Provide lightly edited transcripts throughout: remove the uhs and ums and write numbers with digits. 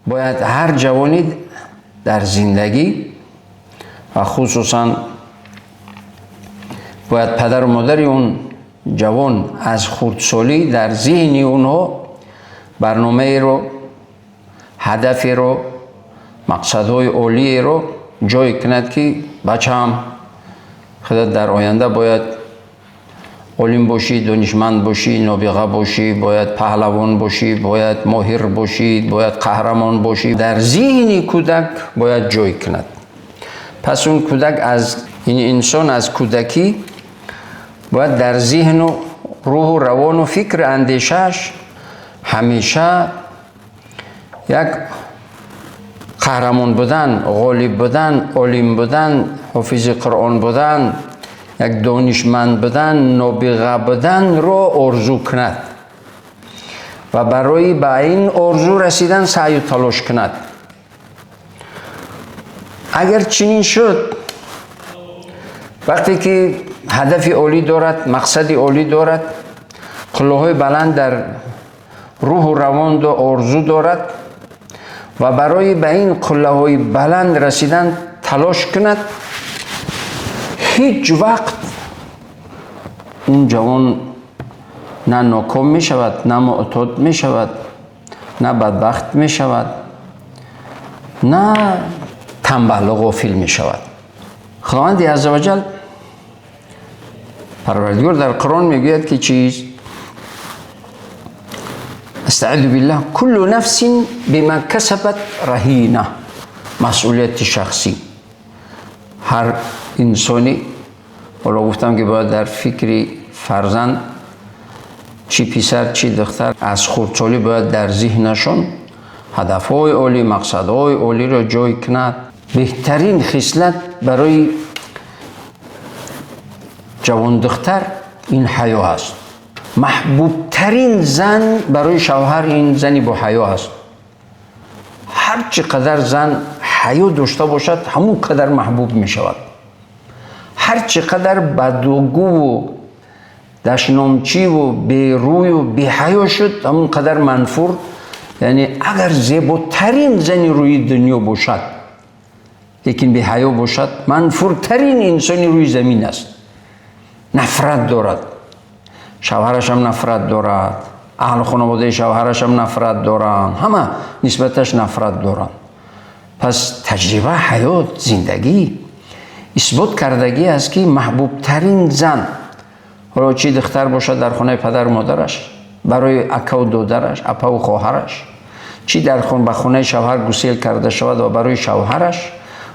Бояд ҳар ҷавоне дар зиндагӣ ва хусусан бояд падару модари он ҷавон аз хурдсолӣ дар зеҳни онҳо барномаеро, ҳадаферо, мақсадҳои олиеро ҷой кунад, ки бачаам, худат дар оянда бояд олим бошӣ, донишманд бошӣ, нобиға бошӣ, бояд паҳлавон бошӣ, бояд моҳир бошӣ, бояд қаҳрамон бошӣ. Дар зеҳни кӯдак бояд ҷой кунад. Пас он кӯдак аз ин инсон аз кӯдакӣ бояд дар зеҳну рӯҳу равону фикру андешааш ҳамеша як қаҳрамон будан, ғолиб будан, олим будан, ҳофизи Қуръон будан, як донишманд будан, нобиға буданро орзу кунад ва барои ба ин орзу расидан саъю талош кунад. Агар чунин шуд, вақте ки ҳадафи олӣ дорад, мақсади олӣ дорад, қуллаҳои баланд дар рӯҳу равон орзу дорад ва барои ба ин қуллаҳои баланд расидан талош кунад, ҳеҷ вақт он ҷавон на ноком мешавад, на муътод мешавад, на бадбахт мешавад, на танбалу ғофил мешавад. Худованди азза ваҷал, Парвардигор дар Қуръон мегӯяд, ки чиз? Астаизу биллаҳ: куллу нафсин бима касабат раҳина. Масъулияти шахсӣ ҳар инсонӣ. Ҳоло гуфтам, ки бояд дар фикри фарзанд, чӣ писар, чӣ духтар, аз хурдсолӣ бояд дар зиҳнашон ҳадафҳои олӣ, мақсадҳои олиро ҷой кунад. Беҳтарин хислат барои ҷавондухтар ин ҳаё аст. Маҳбубтарин зан барои шавҳар ин зани боҳаё аст. Ҳар чӣ қадар зан ҳаё дошта бошад, ҳамон қадар маҳбуб мешавад. Ҳар чӣ қадар бадгӯву дашномчиву берӯю беҳаё шуд, ҳамон қадар манфур. Яъне агар зеботарин зани рӯи дунё бошад, лекин беҳаё бошад, манфуртарин инсони рӯи замин аст. Нафрат дорад, шавҳарашам нафрат дорад, аҳлу хонаводаи шавҳарашам нафрат доранд, ҳама нисбаташ нафрат доранд. Пас таҷриба, ҳаёт, зиндагӣ исбот кардагӣ аст, ки маҳбубтарин зан, ҳоло чӣ духтар бошад дар хонаи падару модараш барои акаву додараш, апаву хоҳараш, чӣ дар ба хонаи шавҳар гусел карда шавад ва барои шавҳараш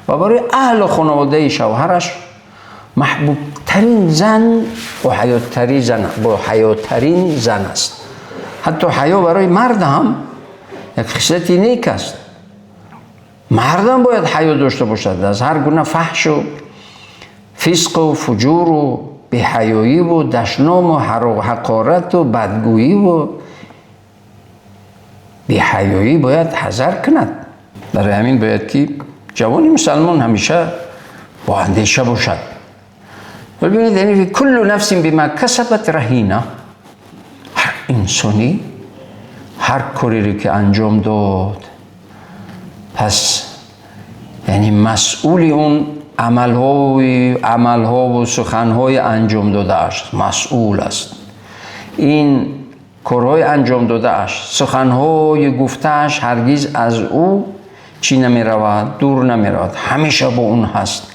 ва барои аҳлу хонаводаи шавҳараш, маҳбубтарин зан боҳаётарин зан аст. Ҳатто ҳаё барои мард ҳам як хислати нек аст. Мардам бояд ҳаё дошта бошад, аз ҳар гуна фаҳшу фисқу фуҷуру беҳаёиву дашному ҳақорату бадгӯиву беҳаёӣ бояд ҳазар кунад. Барои ҳамин бояд, ки ҷавони мусалмон ҳамеша бо андеша бошад. Бибинед, яъне куллу нафсин бима касабат раҳина. Ҳар инсонӣ ҳар кореро ки анҷом дод, пас яъне масъули он амалҳову суханҳои анҷом додааш масъул аст. Ин корҳои анҷом додааш, суханҳои гуфтааш ҳаргиз аз ӯ чӣ намеравад, дур намеравад, ҳамеша бо он ҳаст.